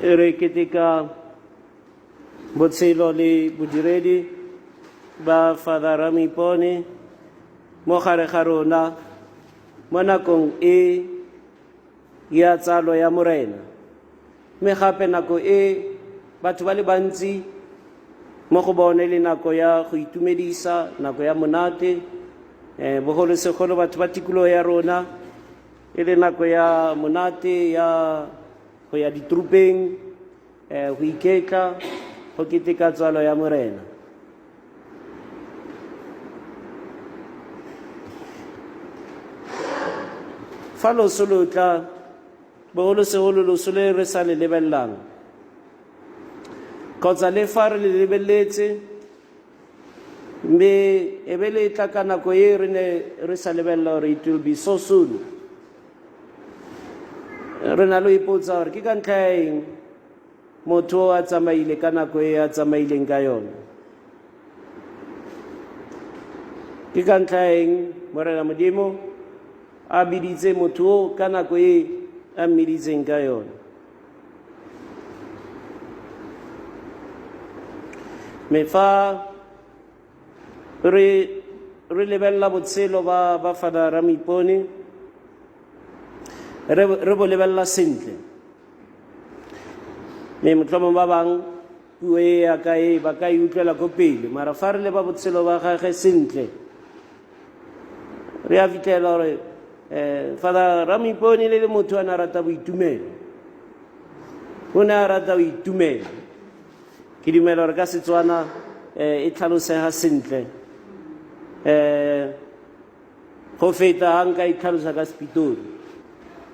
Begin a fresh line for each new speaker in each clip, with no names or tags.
Re keteka botshelo le bodiredi ba Father Ramoipone mo gare ga rona mo nakong e ya tsalo ya Morena. Mme gape nako e batho ba le bantsi mo go bone le nako ya go itumedisa, nako ya monate, eh, bogolosegolo batho ba tikologo ya rona e le nako ya monate ya go ya ditrupeng, eh, go iketla, go keteka tsalo ya Morena. Fa loso lo tla, bogolosegolo loso le re sa le lebelelang, kgotsa le fa re le lebeletse, mme e be le tla ka nako e re ne re sa lebelela gore it will be so soon, re na le ipotsa gore ke ka ntlha ya eng motho a tsamaile ka nako e a tsamaileng ka yone. Ke ka ntlha ya eng Morena Modimo a biditse motho o ka nako e a mmiditseng ka yone. Mme fa re re lebelela botshelo ba ba Father Ramoipone, re re bo lebelela sentle, mme motlhomong ba bang puo e ya ka e ba ka e utlwela ko pele, mara fa re leba botshelo ba gage sentle, re a fitlhela gore um Father Ramoipone le le motho a ne a rata boitumelo, o ne a rata boitumelo. Ke dumela gore ka Setswana um e tlhalosega sentle um go feta ga nka itlhalosa ka Sepitori,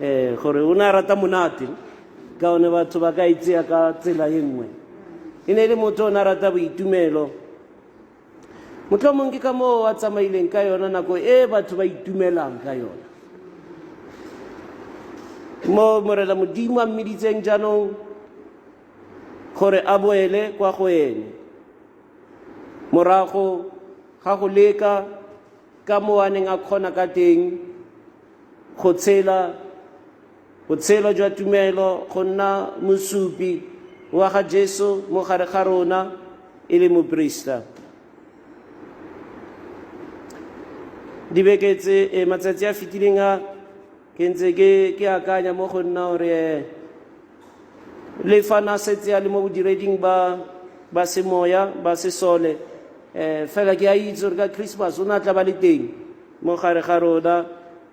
um gore o ne a rata monate, ka one batho ba ka itseya ka tsela e nngwe. E ne e le motho o ne a rata boitumelo. Motlhomong ke ka moo a tsamaileng ka yona nako e batho ba itumelang ka yona, mo Morena Modimo a mmiditseng jaanong gore a boele kwa go ene morago ga go leka ka moo a neng a kgona ka teng go tshela botshelo jwa tumelo, go nna mosupi wa ga Jesu mo gare ga rona e le moprista. Dibeke tse eh, matsatsi a fetileng a ke ntse ke ke akanya mo go nna gore eh, le fa na setse a le mo bodireding ba ba semoya ba sesole, eh, fela ke a itse gore ka Christmas o ne a tla ba le teng mo gare ga rona.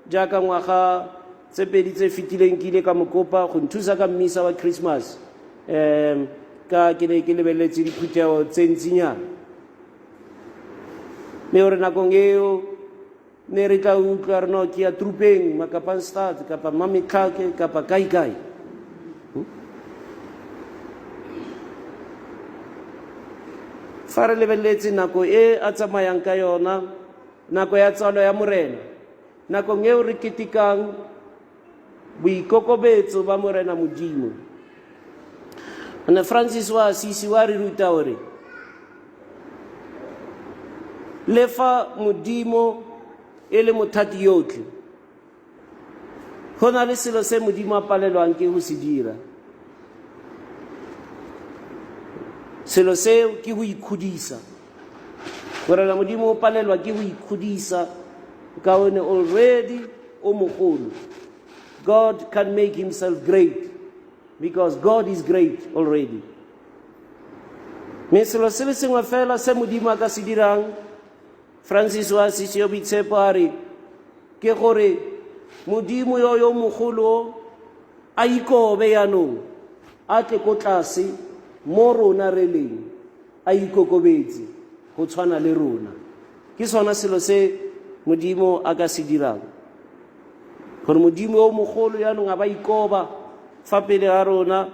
Jaaka ngwaga tse pedi tse fetileng ke ile ka mo kopa go nthusa ka mmisa wa Christmas, um ka ke ne ke lebeletse diphuthego tse ntsinyana, mme gore nakong eo ne re tla utlwa re no ke ya troopeng Makapanstad kapa Mametlhake kapa kae kae. Fa re lebeletse nako e a tsamayang ka yona, nako ya tsalo ya Morena, nakong eo re ketekang boikokobetso ba Morena Modimo, ne Francis wa Assisi wa re ruta gore le fa Modimo e le mothati yotlhe, go na le selo se Modimo a palelwang ke go se dira. Selo seo ke go ikgodisa. Morena Modimo o palelwa ke go ikgodisa ka one already o mogolo. God can make himself great because God is great already. Mme selo se le sengwe fela se Modimo a ka se dirang, Francis wa Assisi yo boitshepo a re, ke gore Modimo yo yo mogolo a ikobe yaanong, a tle ko tlase mo rona re leng, a ikokobetse go tshwana le rona. Ke sona selo se Modimo a ka se dirang, gore Modimo yo mogolo yaanong a ba ikoba fa pele ga rona,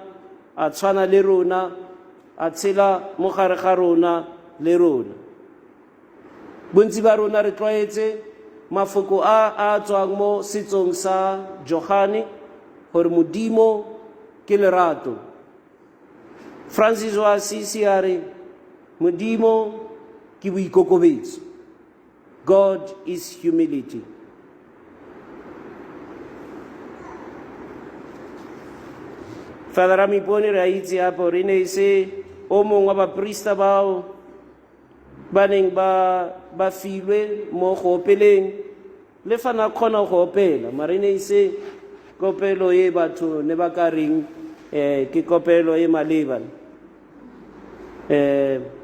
a tshwana le rona, a tshela mo gare ga rona le rona. Bontsi ba rona re tlwaetse mafoko a a tswang mo setsong sa Johane gore Modimo ke lerato. Francis wa Assisi a re Modimo ke boikokobetso. God is humility. Father Ramipone re a itse gape gore e ne e se o mongwe wa baprista bao ba neng ba ba filwe mo go opeleng le fa na kgona go opela mare e ne e se kopelo e batho ne ba ka reng um ke kopelo e maleba um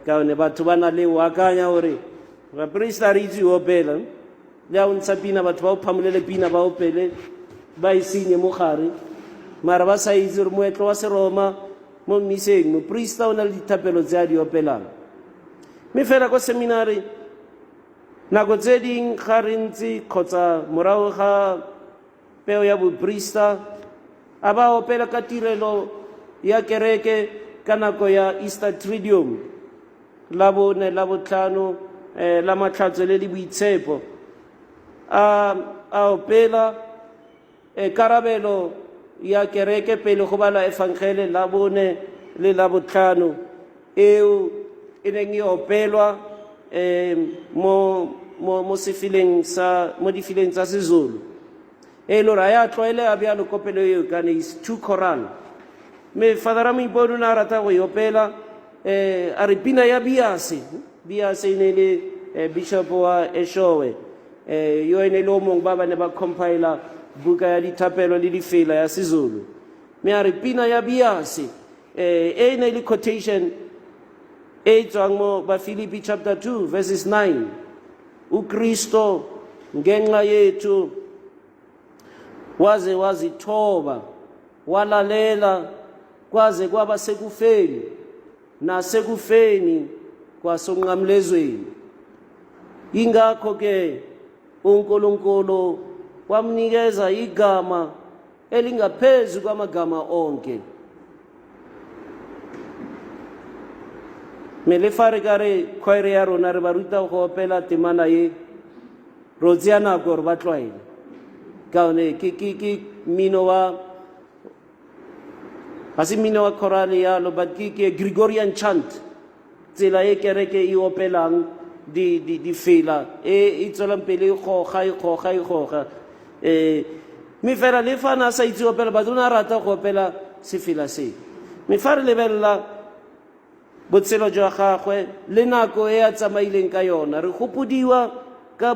ka gonne batho ba na le o akanya gore baprista re itse o opela le a o ntsha pina batho ba o phamolele pina ba opele ba e senye mo gare mara ba sa itse gore moetlo wa seroma mo mmiseng moprista o na le dithapelo tse a di opelang mme fela kwa seminari nako tse ding ga re ntse kgotsa morago ga peo ya boprista a ba opela ka tirelo ya kereke ka nako ya Easter Triduum la bone la botlhano la matlhatso le le boitshepo a a opela karabelo ya kereke pele go bala efangele la bone le la botlhano eo e neng e opelwa mo sefileng sa mo difileng tsa Sezulu e le gore ga ya tlwaelega bjalo kopelo eo kane is too choral mme Father Ramoipone o ne a rata go e opela a re pina ya Biase. Biase e ne e le bishop wa Eshowe yo e ne e le o mongwe ba ba ne ba compila buka ya dithapelo le difela ya Sezulu mme a re pina ya Biase e ne e le quotation e e tswang mo Bafilipi chapter 2 verses 9 uKristo ngenxa yethu waze wazithoba walalela kwaze kwaba sekufeni nasekufeni kwasonqamlezweni ingakho ke uNkulunkulu wamnikeza igama elingaphezu kwamagama onke mme le fa re ka re khwaere ya rona re ba ruta go opela temana ye ro tseya nako gore ba tlwaele ka one ke mmino wa ga se mmino wa chorale yalo but ke Gregorian chant tsela e kereke e opelang difela e e tswelang pele e goga e goga e goga mme fela le fa na sa itse opela batho o ne a rata go opela sefela se mme fa re lebelela botshelo jwa gagwe le nako e a tsamaileng ka yona re gopodiwa ka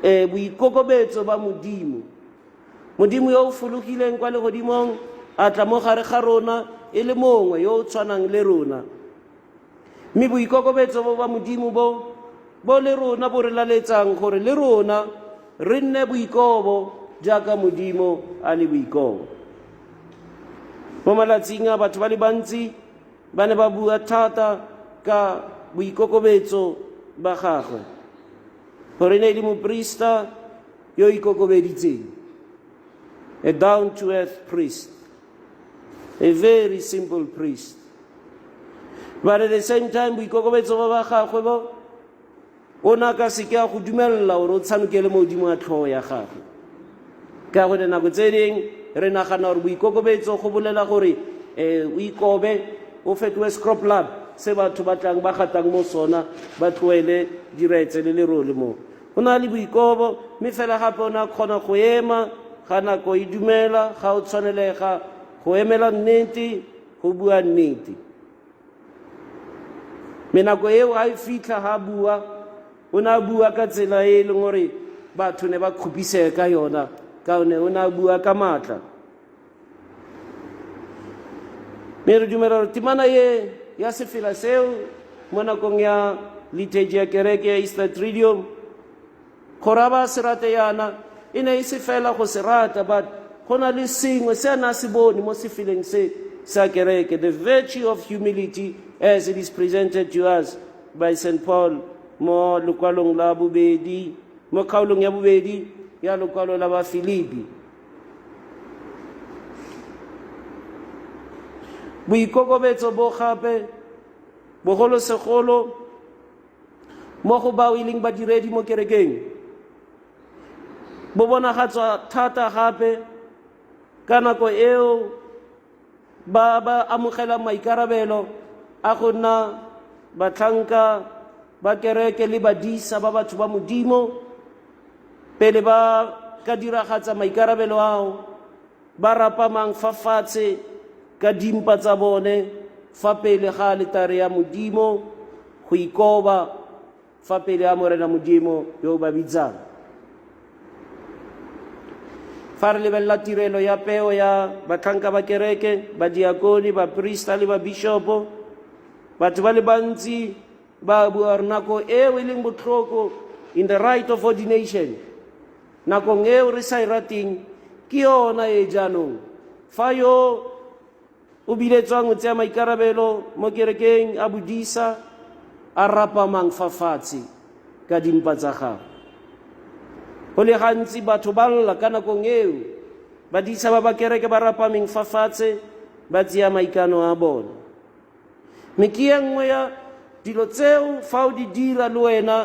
boikokobetso ba Modimo. Modimo yo o fologileng kwa legodimong a tla mo gare ga rona e le mongwe yo o tshwanang le rona mme boikokobetso bo ba Modimo bo bo le rona bo re laletsang gore le rona re nne boikobo jaaka Modimo a le boikobo. Mo malatsing a batho ba le bantsi ba ne ba bua thata ka boikokobetso ba gagwe gore ne e le moprista yo ikokobeditseng, a down to earth priest, a very simple priest, but at the same time boikokobetso ba ba gagwe bo o ne a ka seke a go dumelela gore o tshamekele mo godimo ga tlhogo ya gagwe ka gonne nako tse ding re nagana gore boikokobetso go bolela gore o ikobe o fetoge scrop lab se batho ba tlang ba gatang mo sona ba tloele diretse le lerole mo o na le boikobo mme fela gape o ne a kgona go ema ga nako e dumela ga o tshwanelega go emela nnete go bua nnete mme nako eo a e fitlha ga bua o ne a bua ka tsela e e leng gore batho ne ba kgopisege ka yona ka one o ne a bua ka maatla mme re dumela gore temana ye ya sefela seo mo nakong ya liturgy ya kereke ya Easter Triduum gore a ba se rate yana e ne e se fela go se rata but go na le sengwe se a ne a se bone mo sefeleng se sa kereke, the virtue of humility as it is presented to us by St. Paul mo lokwalong la bobedi mo kgaolong ya bobedi ya lokwalo la Bafilipi. Boikokobetso bo gape bogolosegolo mo go bao e leng badiredi mo kerekeng bo bonagatswa thata gape ka nako eo ba ba amogelang maikarabelo a go nna batlhanka ba kereke le badisa ba batho ba Modimo pele ba ka diragatsa maikarabelo ao. ba rapamang fa fatshe ka dimpa tsa bone fa pele ga aletare ya Modimo go ikoba fa pele ga Morena Modimo yo o ba bitsang. Fa re lebelela tirelo ya peo ya batlhanka ba kereke, badiakone, baprista le babishopo, batho ba le bantsi ba bua gore nako eo e leng botlhoko in the right of ordination, nakong eo re sa e rateng ke yona e jaanong fa yo o biletswang o tsaya maikarabelo mo kerekeng a bodisa a rapamang fa fatshe ka dimpa tsa gagwe. Go le gantsi batho ba lla ka nakong eo badisa ba ba kereke ba rapameng fa fatshe ba tseya maikano a bone. Mme ke e nngwe ya dilo tseo fa o di dira le wena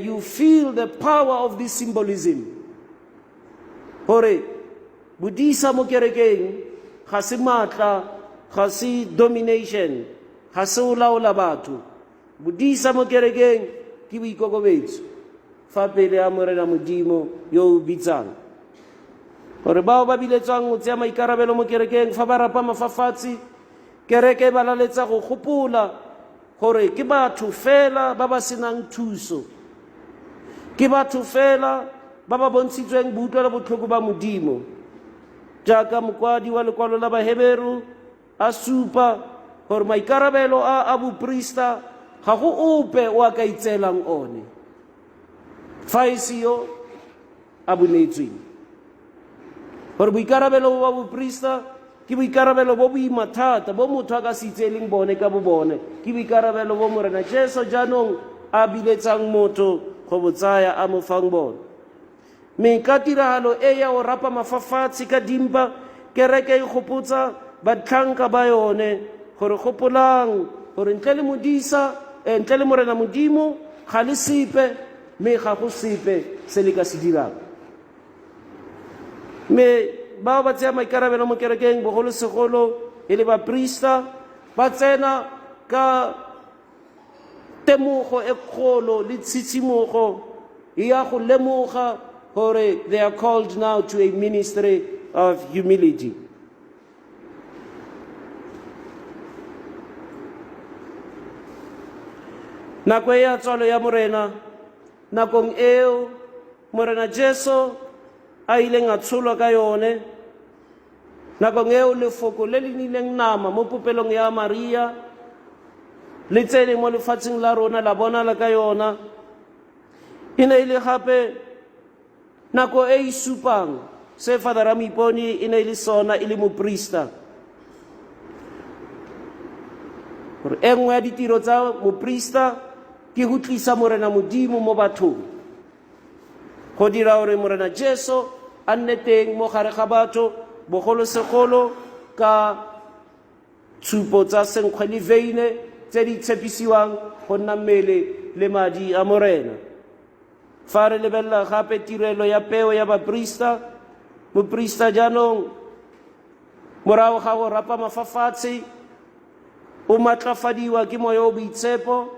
you feel the power of this symbolism gore bodisa mo kerekeng ga se maatla, ga se domination, ga se o laola batho. Bodisa mo kerekeng ke boikokobetso fa pele a Morena Modimo yo o bitsang. Gore bao ba biletswang go tsaya maikarabelo mo kerekeng fa ba rapama fa fatshe, kereke e ba laletsa go gopola gore ke batho fela ba ba senang thuso, ke batho fela ba ba bontshitsweng boutlwelo botlhoko ba Modimo. Jaaka mokwadi wa lekwalo la Baheberu a supa gore maikarabelo a a boprista ga go ope o a ka itseelang one fa e se yo a bo neetsweng. Gore boikarabelo bo ba boprista ke boikarabelo bo boima thata bo motho a ka se itseeleng bone ka bo bone, ke boikarabelo bo Morena Jesu jaanong a biletsang motho go bo tsaya a mo fang bone. Mme ka tiragalo e ya go rapama fa fatshe ka dimpa, kereke e gopotsa batlhanka ba yone gore gopolang gore ntle le modisa, ntle le Morena Modimo ga le sepe, mme ga go sepe se le ka se dirang. Mme bao ba tseya maikarabelo mo kerekeng, bogolosegolo e le baprista, ba tsena ka temogo e kgolo le tshitshimogo ya go lemoga gore they are called now to a ministry of humility. Nako e ya tswalo ya Morena, nakong eo Morena Jesu a ileng a tsholwa ka yone, nakong eo lefoko le le nileng nama mo popelong ya Maria le tsene mo lefatsheng la rona la bonala ka yona, e ne e le gape nako e e supang se Father Ramoipone e ne e le sona e le moprista. Gore e nngwe ya ditiro tsa moprista ke go tlisa Morena Modimo mo bathong, go dira gore Morena Jesu a nne teng mo gare ga batho, bogolosegolo ka tshupo tsa senkgwe le veine tse di tshepisiwang go nna mmele le madi a Morena. Fa re lebelela gape tirelo ya peo ya baprista, moprista jaanong morago ga go rapama fa fatshe o matlafadiwa ke moya o boitshepo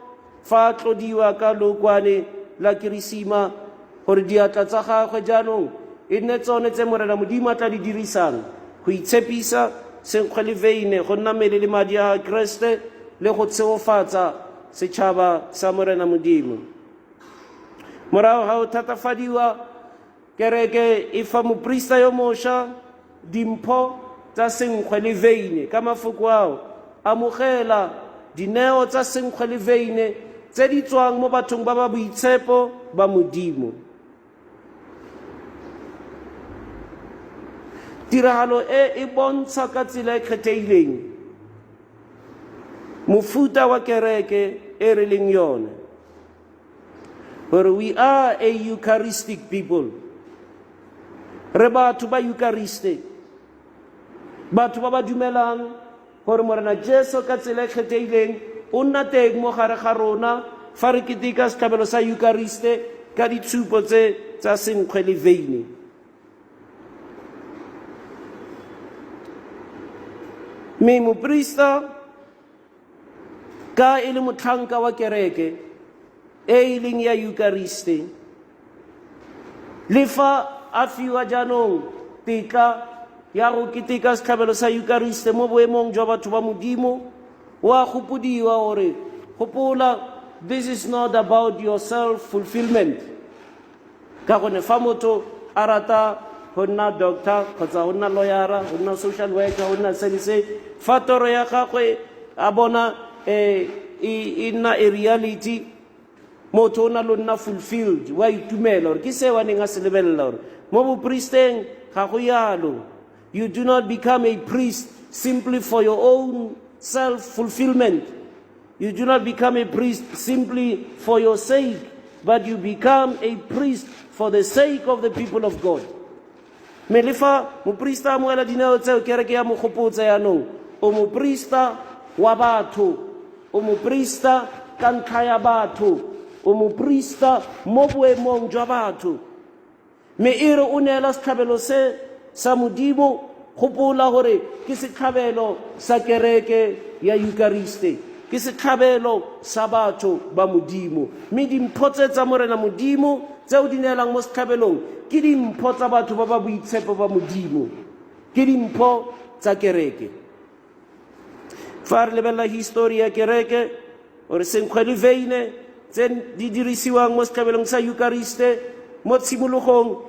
fa a tlodiwa ka lookwane la kirisima gore diatla tsa gagwe jaanong e nne tsone tse Morena Modimo a tla di dirisang go itshepisa senkgwe le veine go nna mmele le madi a ga Keresete le go tshegofatsa setšhaba sa Morena Modimo. Morago ga go thatafadiwa, kereke e fa moprista yo mosha dimpho tsa senkgwe le veine ka mafoko ao: amogela dineo tsa senkgwe le veine tse di tswang mo bathong ba ba boitshepo ba Modimo. Tiragalo e e bontsha ka tsela e kgethegileng mofuta wa kereke e re leng yone, gore we are a Eucharistic people. Re batho ba Euchariste, batho ba ba dumelang gore Morena Jesu ka tsela e kgethegileng o nna teng mo gare ga rona fa re keteka setlhabelo sa Euchariste ka ditshupo tse tsa senkgwe le veine. Mme moprista ka e le motlhanka wa kereke e e leng ya Euchariste, le fa a fiwa jaanong tetla ya go keteka setlhabelo sa Eucharist mo boemong jwa batho ba Modimo, o a gopodiwa gore gopola, this is not about your self fulfillment. Ka gonne fa motho a rata go nna doctor kgotsa go nna lawyera, go nna social worker, go nna se le se, fa toro ya gagwe a bona e nna a reality, motho o na lo nna fulfilled, wa itumela gore ke seo a neng a se lebelela. Gore mo bopristeng ga go yalo. You do not become a priest simply for your own self fulfillment. You do not become a priest simply for your sake, but you become a priest for the sake of the people of God. Mme le fa moprista a amogela dineo tseo, kereke ya mo gopotsa yaanong, o moprista wa batho, o moprista ka ntlha ya batho, o moprista mo boemong jwa batho. Mme e re o neela setlhabelo se sa Modimo, gopola gore ke setlhabelo sa kereke ya Euchariste, ke setlhabelo sa batho ba Modimo. Mme dimpho tse tsa Morena Modimo tseo di neelang mo setlhabelong ke dimpho tsa batho ba ba boitshepo ba Modimo, ke dimpho tsa kereke. Fa re lebelela histori ya kereke, gore senkgwe le veine tse di dirisiwang mo setlhabelong sa Euchariste mo tshimologong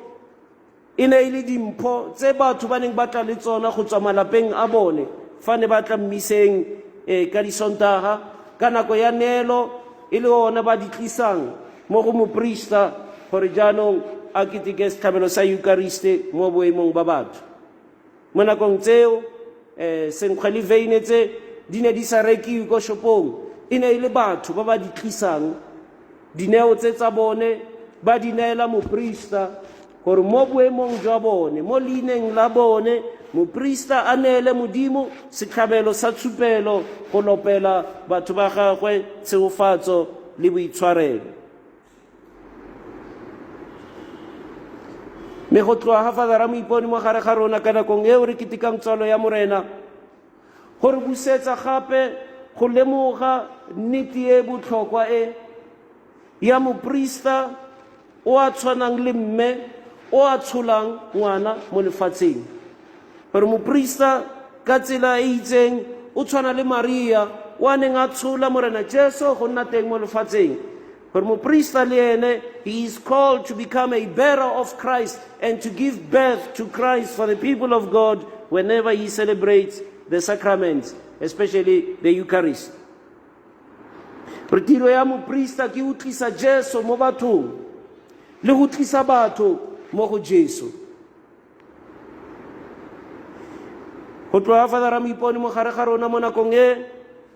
e ne e le dimpho tse batho ba neng ba tla le tsona go tswa malapeng a bone fa ne ba tla mmiseng ka disontaga, ka nako ya neelo e le one ba di tlisang mo go moprista gore jaanong a keteke setlhabelo sa Euchariste mo boemong ba batho. Mo nakong tseo senkgwe le veine tse di ne di sa rekiwe ko shopong, e ne e le batho ba ba di tlisang dineo tse tsa bone, ba di neela moprista gore mo boemong jwa bone, mo leineng la bone, moprista a neele Modimo setlhabelo sa tshupelo go lopela batho ba gagwe tshegofatso le boitshwarelo. Mme go tloga ga Father Ramoipone mo gare ga rona ka nakong eo re ketekang tswalo ya Morena, go re busetsa gape go lemoga nnete e botlhokwa e ya moprista o a tshwanang le mme o a tsholang ngwana mo lefatsheng, gore moprista ka tsela e itseng o tshwana le Maria o a neng a tshola Morena Jesu go nna teng mo lefatsheng, gore moprista le ene, he is called to become a bearer of Christ and to give birth to Christ for the people of God whenever he celebrates the sacraments, especially the Eucharist. Re tiro ya moprista ke go tlisa Jesu mo bathong le go tlisa batho mo go Jesu. Go tloga Father Ramoipone mo gare ga rona mo nakong e,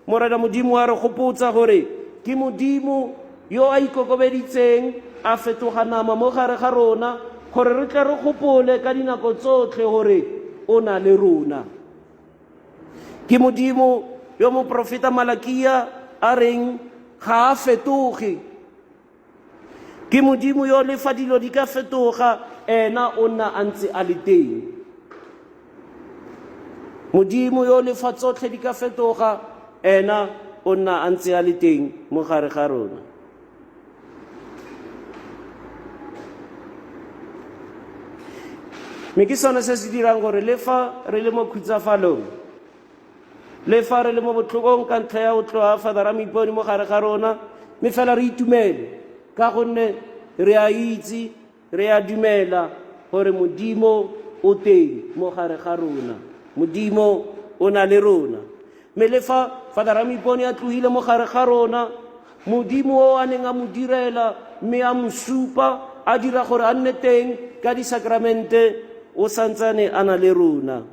Morena Modimo a re gopotsa gore ke Modimo yo a ikokobeditseng a fetoga nama mo gare ga rona, gore re tle re gopole ka dinako tsotlhe gore o na le rona. Ke Modimo yo moprofeta Malakia a reng ga a fetoge. Ke Modimo yo le fa dilo di ka fetoga, ena o nna a ntse a le teng. Modimo yo le fa tsotlhe di ka fetoga, ena o nna a ntse a le teng mo gare ga rona. Mme ke sone se se dirang gore le fa re le mo khutsafalong, le fa re le mo botlhokong ka ntlha ya go tloga Father Ramoipone mo gare ga rona, mme fela re itumele ka gonne re a itse, re a dumela gore Modimo o teng mo gare ga rona, Modimo o na le rona. Mme le fa Father Ramoipone a tlogile mo gare ga rona, Modimo o a neng a mo direla mme a mo supa, a dira gore a nne teng ka disakramente, o santsane a na le rona.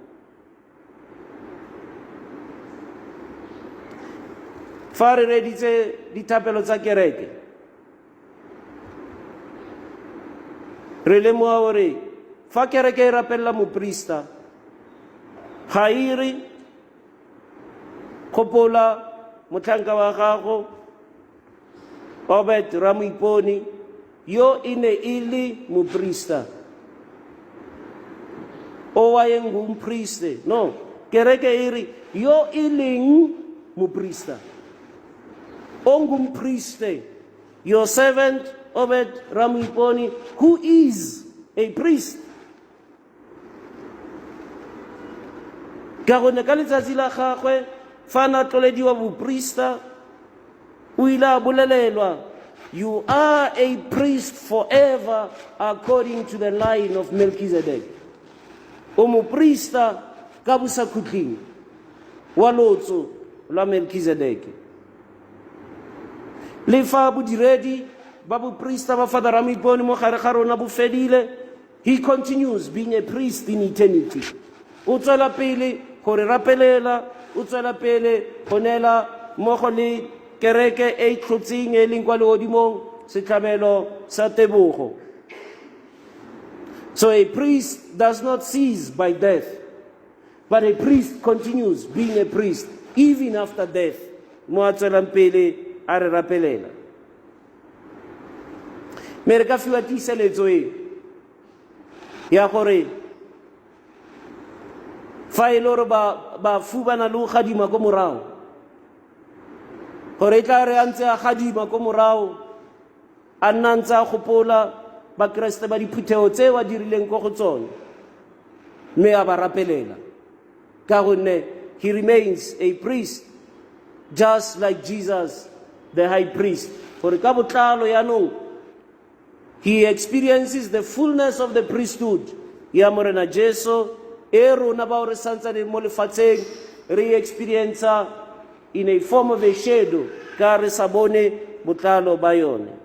Fa re reditse dithapelo tsa kereke, re lemoga gore fa kereke e rapelela moprista, ga e re gopola motlhanka wa gago Obed Ramoipone yo e ne e le moprista owayengumpriste. No, kereke e re yo e leng moprista, ongumpriste, your servant Obed Ramoipone who is a priest. Ka gonne ka letsatsi la gagwe fa a ne a tlolediwa boprista, o ile a bolelelwa, You are a priest forever according to the line of Melchizedek. O moprista ka bosakhutleng wa lotso lwa Melchizedeke. Le fa bodiredi ba boprista ba Father Ramipone mo gare ga rona bo fedile, he continues being a priest in eternity. O tswela pele go re rapelela, o tswela pele go neela mmogo le kereke e e tlhotseng e leng kwa legodimong setlhabelo sa tebogo. So a priest does not cease by death, but a priest continues being a priest even after death. Mo a tswelang pele a re rapelela. Mme re ka fiwa tiiseletso e ya gore fa e le gore bafu ba na le go gadima ko morago, gore e tla re a ntse a gadima ko morago a nna ntse a gopola Bakeresete ba diphuthego tse wa dirileng ko go tsone, mme a ba rapelela, ka gonne he remains a priest just like Jesus the high priest, gore ka botlalo yaanong he experiences the fullness of the priesthood ya Morena Jesu e rona bao re santsaneng mo lefatsheng re experience in a form of a shadow, ka re sa bone botlalo ba yone.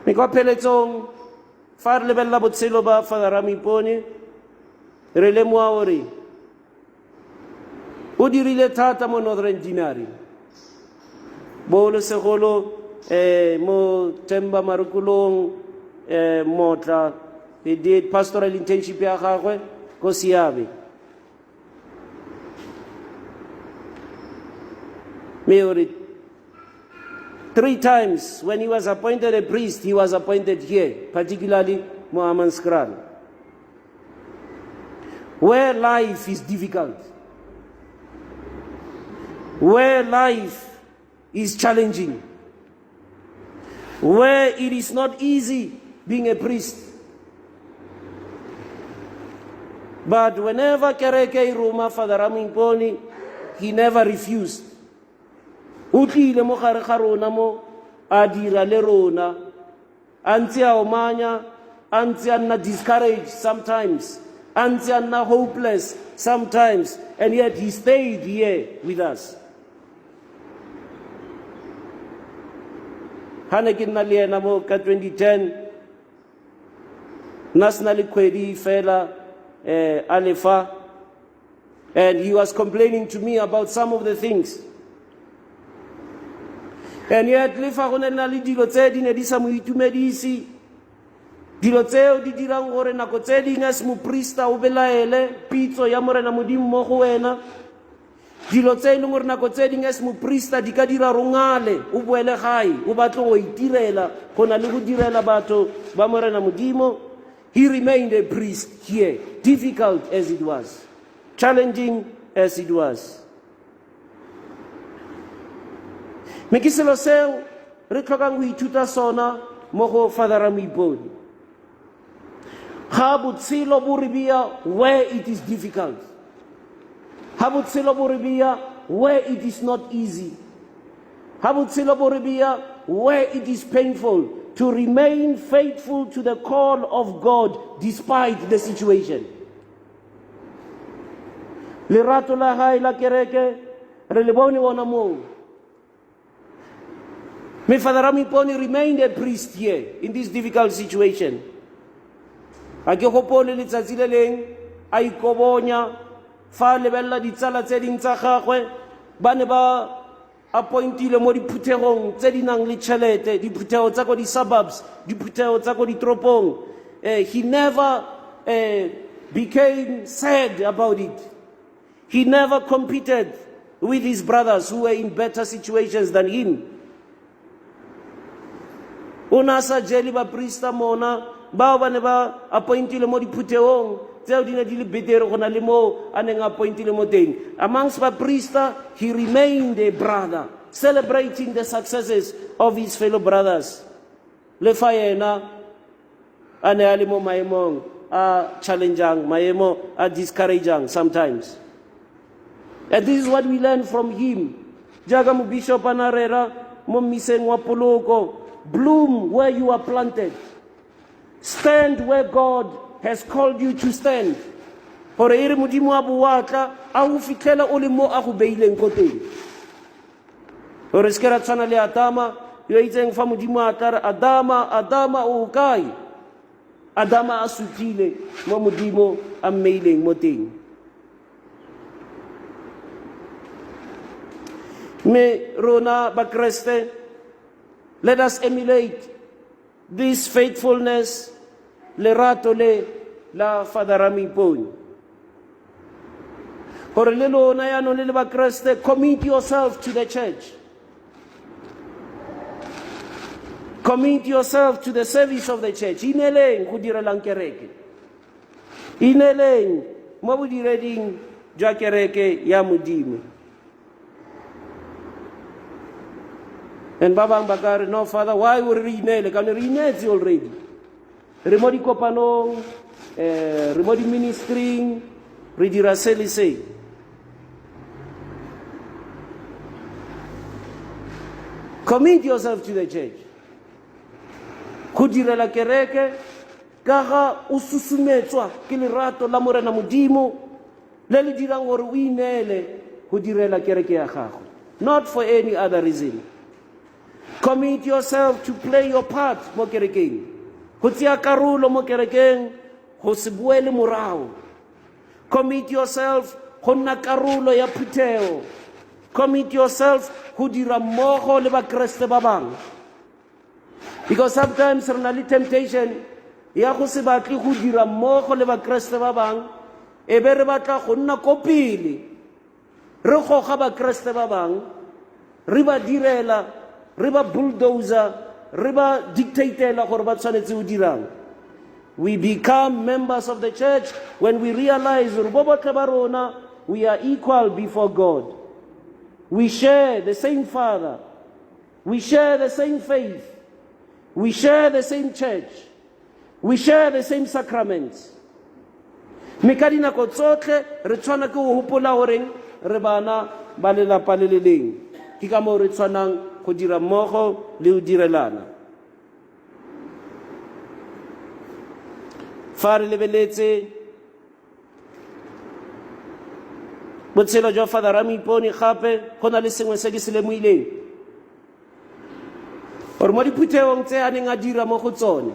Mme kwa pheletsong, fa re lebelela botshelo ba Father Ramipone, re lemoga gore o dirile thata mo Northern Deanery, bogolosegolo mo Temba Marukulong, Motla. He did pastoral internship ya gagwe ko Siabe. Mme o re 3 times when he was appointed a priest, he was appointed here, particularly mo Hammanskraal, where life is difficult, where life is challenging, where it is not easy being a priest. But whenever kereke e roma Father Ramoipone, he never refused. O tlile mo gare ga rona mo, a dira le rona, a ntse a omanya, a ntse a nna discouraged sometimes, a ntse a nna hopeless sometimes, and yet he stayed here with us. Ha ne ke nna le ena mo ka 2010, nna sena le kgwedi fela a lefa, and he was complaining to me about some of the things. And yet le fa go ne na le dilo tse di ne di sa mo itumedise, dilo tseo di dirang gore nako tse dingwe as moprista o belaele pitso ya Morena Modimo mo go wena, dilo tse e leng gore nako tse dingwe as moprista di ka dira rongale o boele gae o batle go itirela go na le go direla batho ba Morena Modimo. He remained a priest here, difficult as it was, challenging as it was. Mme ke selo seo re tlhokang go ithuta sona mo go Father Ramoipone. Ga botshelo bo re bea where it is difficult, ga botshelo bo re bea where it is not easy, ga botshelo bo re bea where it is painful, to remain faithful to the call of God despite the situation. Lerato la gae la kereke re le bone ona moo. Mme Father Ramoipone remained a priest here in this difficult situation. A ke gopole letsatsi le leng a ikobonya fa a lebelela ditsala tse ding tsa gagwe ba ne ba appointile mo diphuthegong tse di nang le tšhelete, diphuthego tsa ko di-suburbs, diphuthego tsa ko ditoropong. He never became sad about it. He never competed with his brothers who were in better situations than him. O ne a sa jele baprista mona bao ba ne ba appointile mo diphuthegong tseo di ne di le betere go na le moo a neng a appointile mo teng. Amongst baprista, he remained a brother, celebrating the successes of his fellow brothers. Le fa yena a ne a le mo maemong a challengeang, maemo a discourageang sometimes. And this is what we learn from him. Jaaka mobishop a na rera mo mmiseng wa poloko, bloom where you are planted. Stand where God has called you to stand. Gore e re Modimo a boatla a go fitlhela o le mo a go beileng ko teng. Gore se ke ra tshwana le Adama yo itseng fa Modimo a tla re Adama, Adama o kae? Adama a sutlhile mo Modimo a mmeileng mo teng. Mme rona Bakreste, let us emulate this faithfulness, lerato le la Father Ramoipone. Gore le lona yaanong le le Bakreste, commit yourself to the church. Commit yourself to the service of the church. Ineeleng go direlang kereke. Ineeleng mo bodireding jwa kereke ya Modimo. And ba bangwe ba ka re, no Father, why o re ineele? Ka re ineetse already. Re mo dikopanong, re mo di-ministering, re dira se le se. Commit yourself to the church. Go direla kereke ka ga o susumetswa ke lerato la Morena Modimo le le dirang gore o ineele go direla kereke ya gago. Not for any other reason. Commit yourself to play your part mo kerekeng. Go tseya karolo mo kerekeng, go se boele morago. Commit yourself go nna karolo ya phutheo. Commit yourself go dira mmogo le Bakreste ba bangwe. Because sometimes re na le temptation ya go se batle go dira mmogo le Bakreste ba bangwe, e be re batla go nna ko pele, re goga Bakreste ba bangwe, re ba direla, re ba bulldozer, re ba dictatela gore ba tshwanetse go dirang. We become members of the church when we realize gore bo botlhe ba rona, we are equal before God. We share the same Father. We share the same faith. We share the same church. We share the same sacraments. Mme ka dinako tsotlhe re tshwana ke go gopola goreng re bana ba lelapa le le leng. Ke ka moo re tshwanang go dira mmogo le go direlana. Fa re lebeletse botshelo jwa Father Ramoipone gape, go na le sengwe se ke se lemoileng gore mo diphuthegong tse a neng a dira mo go tsone,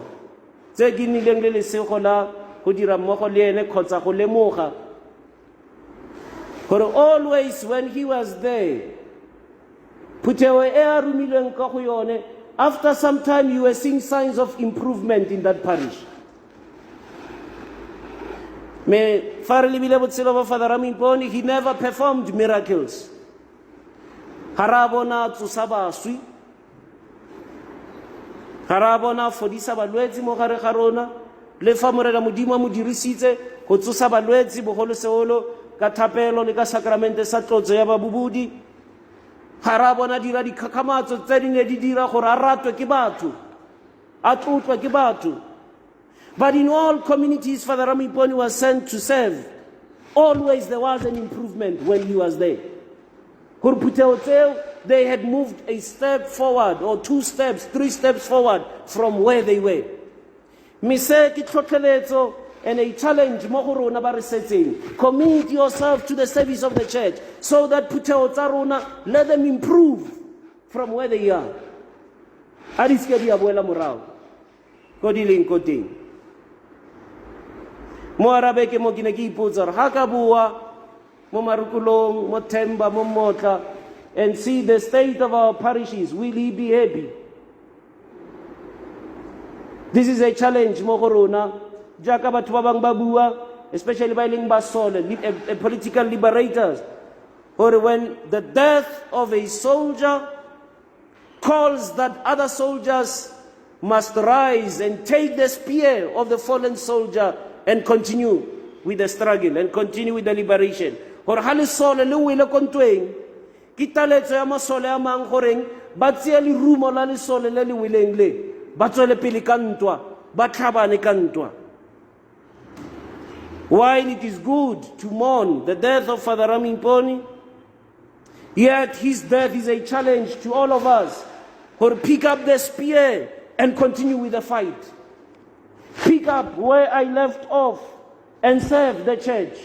tse ke nnileng le lesego la go dira mmogo le ene kgotsa go lemoga gore always when he was there, phuthego e a romilweng ka go yone, after some time you were seeing signs of improvement in that parish. Me fa re lebile botshelo ba Father Ramoipone, he never performed miracles. Ga re a bona tsosa baswi, ga re a bona fodisa balwetse mo gare ga rona, le fa Morena Modimo a mo dirisitse go tsosa balwetse bogolosegolo ka thapelo le ka sakramente sa tlotso ya babobodi. Ga re a bona dira dikgakgamatso tse di ne di dira gore a ratwe ke batho, a tlotlwe ke batho. But in all communities Father Ramoipone was sent to serve, always there was an improvement when he was there. Gore phuthego tseo, they had moved a step forward or 2 steps, 3 steps forward from where they were. Mme se ke tlhotlheletso and a challenge mo go rona ba re setseng. Commit yourself to the service of the church so that phuthego tsa rona, let them improve from where they are. A di seke di a boela morago ko di leng ko teng. Mo arabe ke mo ke ne ke ipotsa gore ga ka boa mo Marukulong, mo Themba, mo Motla, and see the state of our parishes, will he be happy? This is a challenge mo go rona, jaaka batho ba bangwe ba bua, especially ba e leng basole, political liberators, gore when the death of a soldier calls that other soldiers must rise and take the spear of the fallen soldier and continue with the struggle and continue with the liberation. Gore ga lesole le wele ko ntweng, ke taletso ya masole a mang goreng ba tseye lerumo la lesole le le weleng le, ba tswele pele ka ntwa, ba tlhabane ka ntwa. While it is good to mourn the death of Father Ramoipone, yet his death is a challenge to all of us who pick up the spear and continue with the fight. Pick up where I left off and serve the church.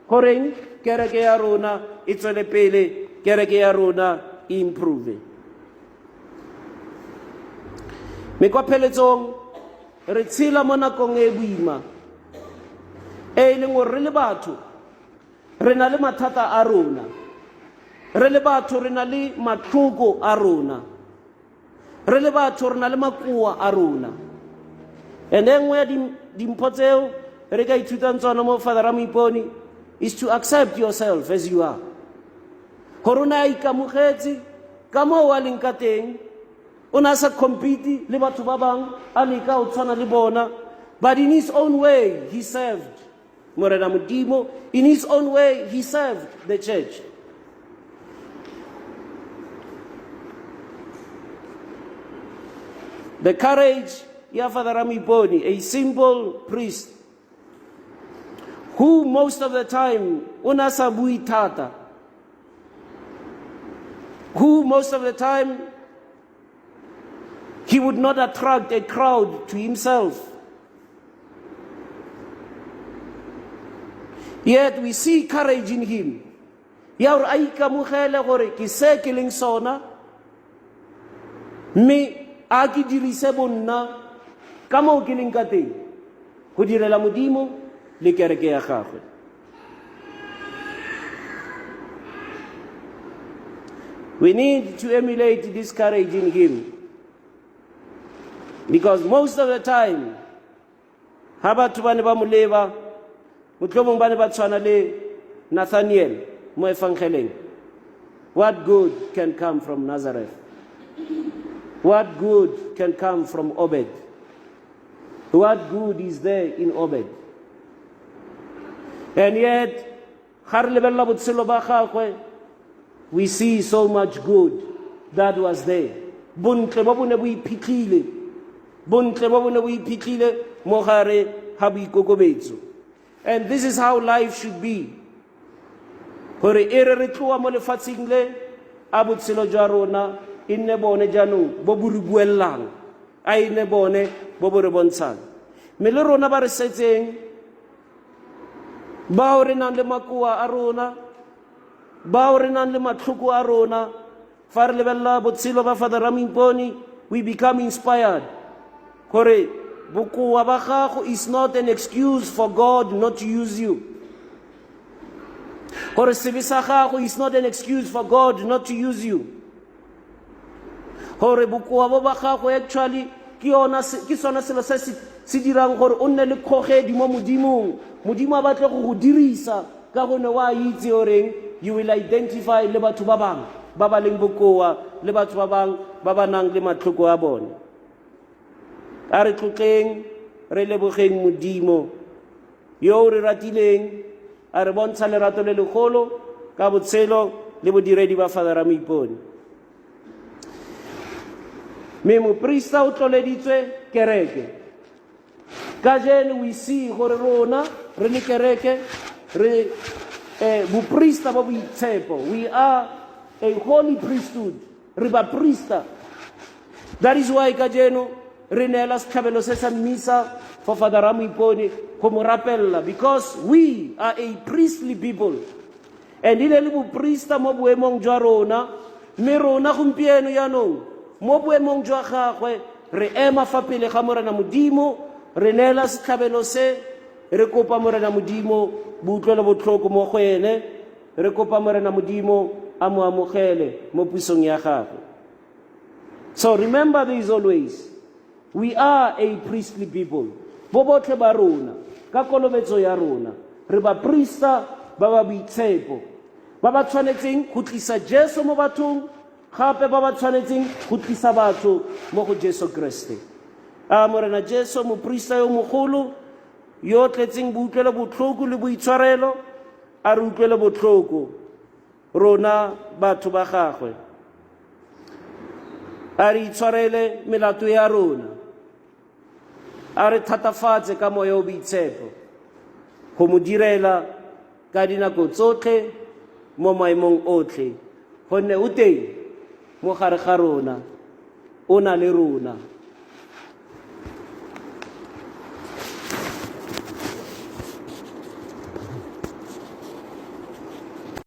Goreng kereke ya rona e tswele pele, kereke ya rona e improve. Mme kwa pheletsong re tshela mo nakong e boima e e leng gore re le batho re na le mathata a rona, re le batho re na le matlhoko a rona, re le batho re na le makoa a rona. And e nngwe ya dimpho tseo re ka ithutang tsona mo Father Ramoipone is to accept yourself as you are. Gore o ne a ikamogetse ka moo a leng ka teng, o ne a sa compete le batho ba bang, a leka go tshwana le bona, but in his own way he served Morena Modimo. In his own way he served the church. The courage ya Father Ramoipone, a simple priest who most of the time o ne a sa bue thata, who most of the time he would not attract a crowd to himself. Yet we see courage in him. Ya gore a ikamogele gore ke se ke leng sona, mme a ke dirise bonna ka moo ke leng ka teng go direla Modimo le kereke ya gagwe. We need to emulate this courage in him, because most of the time ha batho ba ne ba mo leba, mohlomong ba ne ba tshwana le Nathaniel mo evangeleng. What good can come from Nazareth? What good can come from Obed? What good is there in Obed? And yet, ga re lebelela botshelo ba gagwe, we see so much good that was there. Bontle bo bo ne bo iphitlhile, bontle bo bo ne bo iphitlhile mo gare ga boikokobetso. And this is how life should be. Gore e re re tloa mo lefatsheng le, a botshelo jwa rona e nne bone jaanong bo bo re buellang, a e nne bone bo bo re bontshang. Mme le rona ba re setseng, bao re nang le makoa a rona, bao re nang le matlhoko a rona, fa re lebelela botshelo ba Father Ramoipone, we become inspired gore bokoa ba gago is not an excuse for God not to use you. Gore sebe sa gago is not an excuse for God not to use you. Gore bokoa bo ba gago actually ke yona ke sona selo se se dirang gore o nne le kgogedi mo Modimong. Modimo a batle go go dirisa ka gonne wa itse goreng you will identify le batho ba bangwe ba ba leng bokoa le batho ba bangwe ba ba nang le matlhoko a bone. A re tlotleng re lebogeng Modimo yo o re ratileng, a re bontsha lerato le legolo ka botshelo le bodiredi ba Father Ramoipone. Mme moprista o tloleditswe kereke. Kajeno we see gore rona re le kereke re boprista ba boitshepo. We are a holy priesthood. Re baprista. That is why kajeno re neela setlhabelo se sa mmisa for Father Ramoipone go mo rapella, because we are a priestly people. And e ne le boprista mo boemong jwa rona, mme rona gompieno jaanong mo boemong jwa gagwe re ema fa pele ga Morena Modimo, re neela setlhabelo se, re kopa Morena Modimo boutlwelo botlhoko mo go ene, re kopa Morena Modimo a mo amogele mo pusong ya gagwe. So remember this always, we are a priestly people. Bo botlhe ba rona, ka kolobetso ya rona, re baprista ba ba boitshepo, ba ba tshwanetseng go tlisa Jesu mo bathong, gape ba ba tshwanetseng go tlisa batho mo go Jesu Kriste. A Morena Jesu, moprista yo mogolo, yo tletseng boutlwelo botlhoko le boitshwarelo, a re utlwele botlhoko rona batho ba gagwe. A re itshwarele melato ya rona, a re thatafatse ka moya o boitshepo. Go mo direla ka dinako tsotlhe mo maemong otlhe, gonne o teng mo gare ga rona, o na le rona.